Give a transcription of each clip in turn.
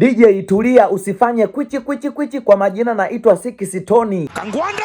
DJ tulia, usifanye kwichi kwichi kwichi. Kwa majina naitwa Siki Tony. Kangwanda!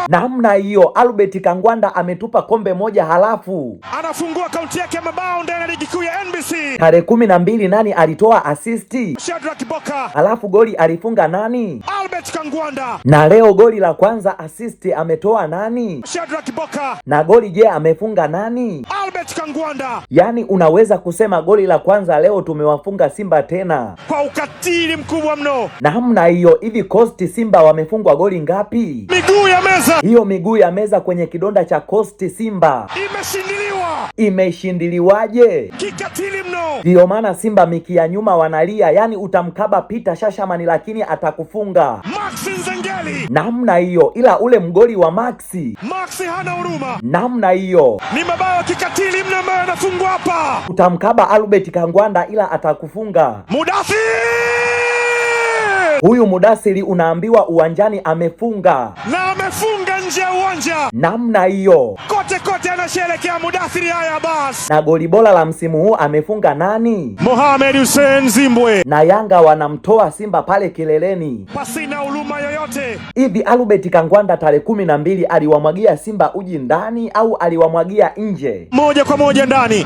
Namna hiyo Albert Kangwanda ametupa kombe moja, halafu anafungua akaunti yake ya mabao ndani ya ligi kuu ya NBC. Tarehe 12 nani alitoa asisti? Shadrack Boka. Halafu goli alifunga nani? Albert Kangwanda. Na leo goli la kwanza asisti ametoa nani? Shadrack Boka. Na goli je, amefunga nani? Albert Kangwanda. Yaani unaweza kusema goli la kwanza leo tumewafunga Simba tena kwa ukatili mkubwa mno. Namna hiyo, hivi Coast Simba wamefungwa goli ngapi? Miguu ya meza. Hiyo miguu ya meza kwenye kidonda cha Coast Simba imeshindiliwa. Imeshindiliwaje? Kikatili mno. Ndiyo maana Simba mikia nyuma wanalia, yaani utamkaba Peter Shashamani lakini atakufunga Maxi Nzengeli. Namna hiyo, ila ule mgoli wa Maxi, Maxi hana huruma. Namna hiyo ni mabao kikatili mno ambayo yanafungwa hapa. Utamkaba Albert Kangwanda ila atakufunga Mudathir. Huyu Mudasiri unaambiwa uwanjani amefunga na amefunga nje ya uwanja. Namna hiyo kote kote anasherehekea Mudathiri. Haya basi, na goli bora la msimu huu amefunga nani? Mohamed Hussein Zimbwe. Na Yanga wanamtoa Simba pale kileleni pasina huruma yoyote. Hivi Albert Kangwanda tarehe 12 aliwamwagia Simba uji ndani au aliwamwagia nje? Moja kwa moja ndani.